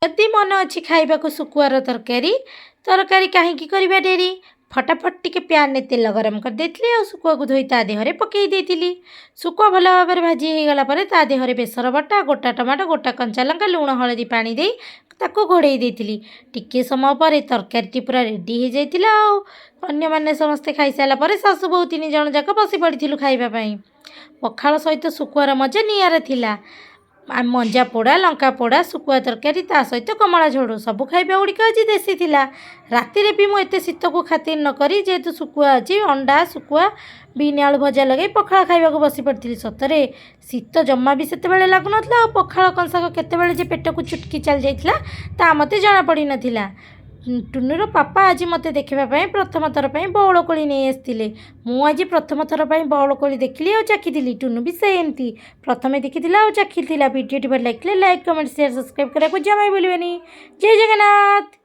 ଯଦି ମନ ଅଛି ଖାଇବାକୁ ଶୁଖୁଆର ତରକାରୀ, ତରକାରୀ କାହିଁକି କରିବା ଡେରି? ଫଟାଫଟ ଟିକେ ପ୍ୟାନ୍ରେ ତେଲ ଗରମ କରିଦେଇଥିଲି ଆଉ ଶୁଖୁଆକୁ ଧୋଇ ତା ଦେହରେ ପକାଇ ଦେଇଥିଲି। ଶୁଖୁଆ ଭଲ ଭାବରେ ଭାଜି ହେଇଗଲା ପରେ ତା ଦେହରେ ବେସର ବଟା, ଗୋଟା ଟମାଟୋ, ଗୋଟା କଞ୍ଚା ଲଙ୍କା, ଲୁଣ, ହଳଦୀ, ପାଣି ଦେଇ ତାକୁ ଘୋଡ଼େଇ ଦେଇଥିଲି। ଟିକିଏ ସମୟ ପରେ ତରକାରୀଟି ପୁରା ରେଡ଼ି ହେଇଯାଇଥିଲା ଆଉ ଅନ୍ୟମାନେ ସମସ୍ତେ ଖାଇସାରିଲା ପରେ ଶାଶୁ ବୋହୂ ତିନି ଜଣ ଯାକ ବସି ପଡ଼ିଥିଲୁ ଖାଇବା ପାଇଁ। ପଖାଳ ସହିତ ଶୁଖୁଆର ମଜା ନିଆରା ଥିଲା। ମଞ୍ଜା ପୋଡ଼ା, ଲଙ୍କା ପୋଡ଼ା, ଶୁଖୁଆ ତରକାରୀ, ତା ସହିତ କମଳା ଝୋଳ, ସବୁ ଖାଇବା ଗୁଡ଼ିକ ଆଜି ଦେଶୀ ଥିଲା। ରାତିରେ ବି ମୁଁ ଏତେ ଶୀତକୁ ଖାତିର ନ କରି, ଯେହେତୁ ଶୁଖୁଆ ଅଛି, ଅଣ୍ଡା, ଶୁଖୁଆ, ବିନ୍ ଆଳୁ ଭଜା ଲଗାଇ ପଖାଳ ଖାଇବାକୁ ବସି ପଡ଼ିଥିଲି। ସତରେ ଶୀତ ଜମା ବି ସେତେବେଳେ ଲାଗୁନଥିଲା ଆଉ ପଖାଳ କଂସାକ କେତେବେଳେ ଯେ ପେଟକୁ ଚୁଟକି ଚାଲି ଯାଇଥିଲା, ତା ମୋତେ ଜଣାପଡ଼ିନଥିଲା। ଟୁନୁର ପାପା ଆଜି ମୋତେ ଦେଖିବା ପାଇଁ ପ୍ରଥମ ଥର ପାଇଁ ବଉଳ କୋଳି ନେଇ ଆସିଥିଲେ। ମୁଁ ଆଜି ପ୍ରଥମ ଥର ପାଇଁ ବଉଳ କୋଳି ଦେଖିଲି ଆଉ ଚାଖିଥିଲି। ଟୁନୁ ବି ସେମିତି ପ୍ରଥମେ ଦେଖିଥିଲା ଆଉ ଚାଖିଥିଲା। ଭିଡ଼ିଓଟି ଭଲ ଲାଗିଥିଲେ ଲାଇକ୍, କମେଣ୍ଟ, ସେୟାର, ସବସ୍କ୍ରାଇବ୍ କରିବାକୁ ଜମା ବି ଭୁଲିବେନି। ଜୟ ଜଗନ୍ନାଥ।